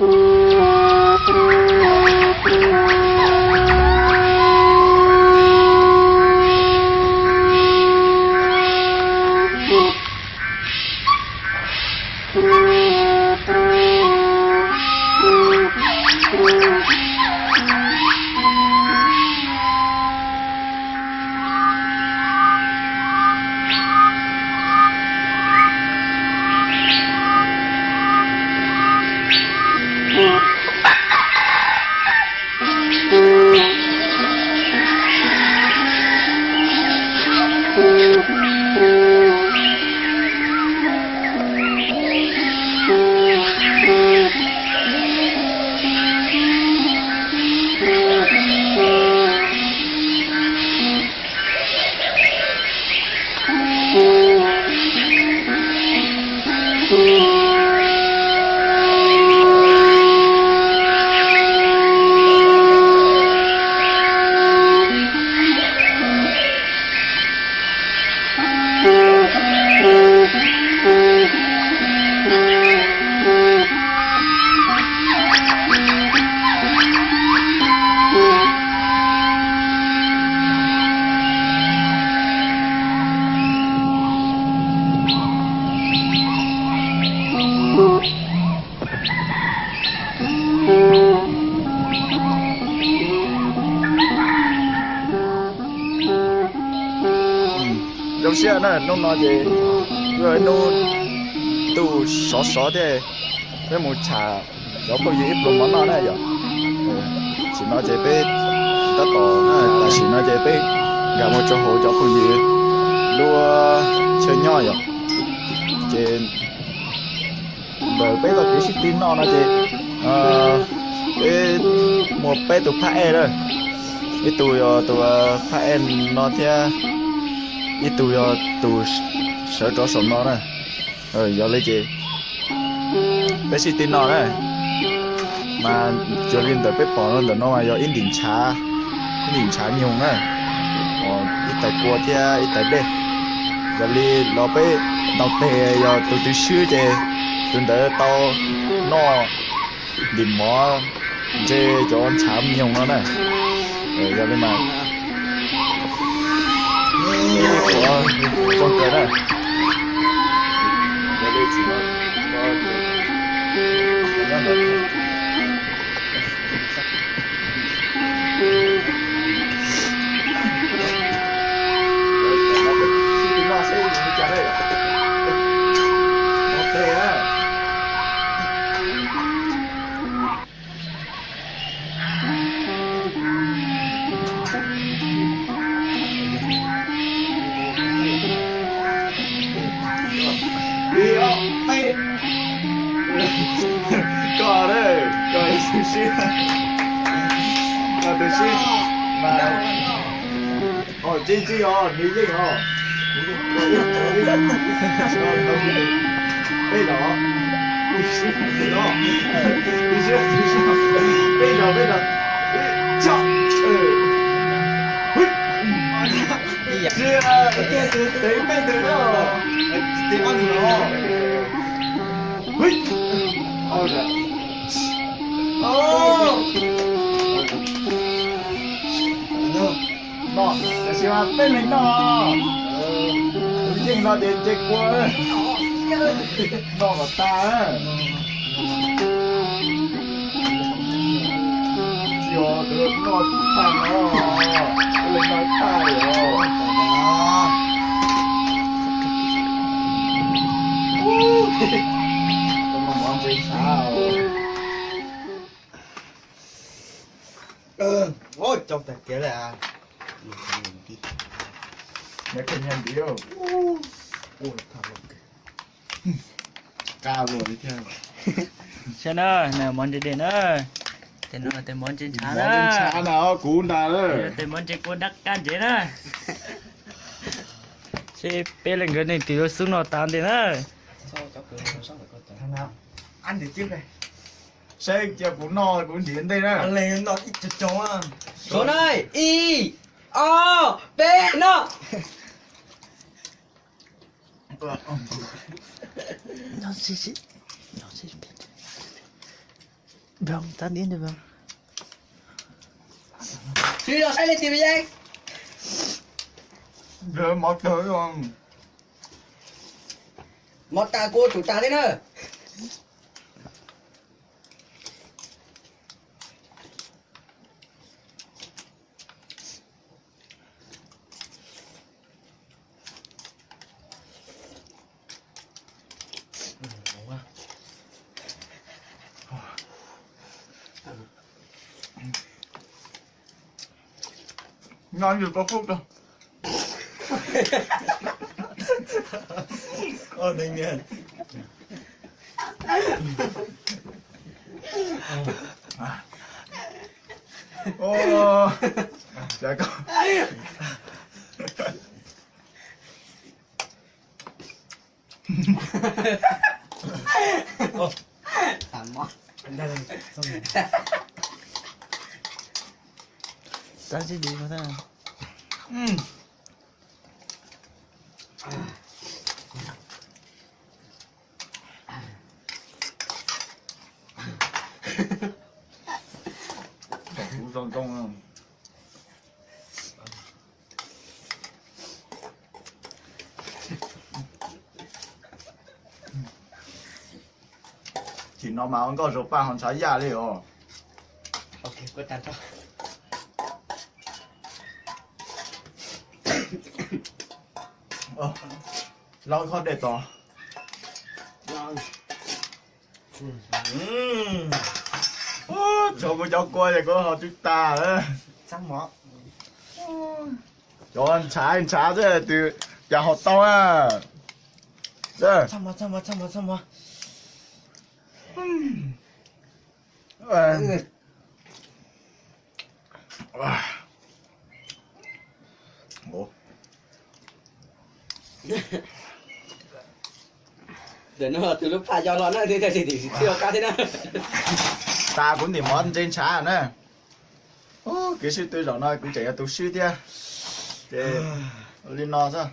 Zoo siab na, hnub no ces yog ib hnub ntuj sov sov thiab, peb mus tsham cov phooj ywg ib pluag mov noj na yom. Tam sim no ces peb tab tom, tam sim no ces peb nkag mus rau hauv cov phooj ywg lub chaw nyob yom. Ces ntawm peb txoj kev sib tw noj no ces peb muaj peb tus phab ej na, ib tug yog tus phab ej no thiab ib tug yog tus sawv rov saum no na. Yog li ces peb sib tw noj na, mas cuag li ntawm peb pom no ntawm no mas yog ib ntim ntshav, ib ntim ntshav nyoog na, ib tais kua thiab ib tais dej. Yog li los peb ntaus tes, yog tus twg swb ces tus ntawd tau noj ntim mov ntse cov ntshav nyoog no na. Yog li mas ib qho zoo kawg na. Ib ob peb. Koj, koj tus sib, koj tus sib mas. Tsis tsis os, nws yeej os. Peb los, peb los, peb los. Tsis, tes peb tus na, tes peb tus no. No, tam sim mas peb leeg noj, tus yeej no ces nce kua, noj kom tag. Tsis yog tus noj tag no, peb leeg noj tag li os. Mov ntse nthav. Coob tag kiag li. Saib na, mov ntse dej na. Tes no tes mov ntse ntshav na. Kuv nta tes mov ntse kua dab qab ntsev na. Seb peb leeg nkawd leej twg yuav xub noj tas ntej na. Saib cia kuv noj kuv ntiav ntej na. Suav na, ib, ob, peb, noj. Npawg, txav nti nti npawg. Sib zog saib leej twg me yeej. Mov tag, mov tag kuv tsum tag thiab na. Nyob ywg koj kub tag. Txav tsis di. Chim no mas ua nkauj Zuag Paj ho ntshav yaj li os. Los qhov dej tos. Tshuav kuv cov kua ces kuv haus twb tas lawm. Cov ntshav ntshav xwb twb cas haus tau na. Ntawm no tus lub phaj yog los na, twb tsis tib qab thiab na. Tas kuv ntim mov ntse ntshav na. Kev sib tw zaum no kuv tseem yog tus swb thiab. Ces li no xwb.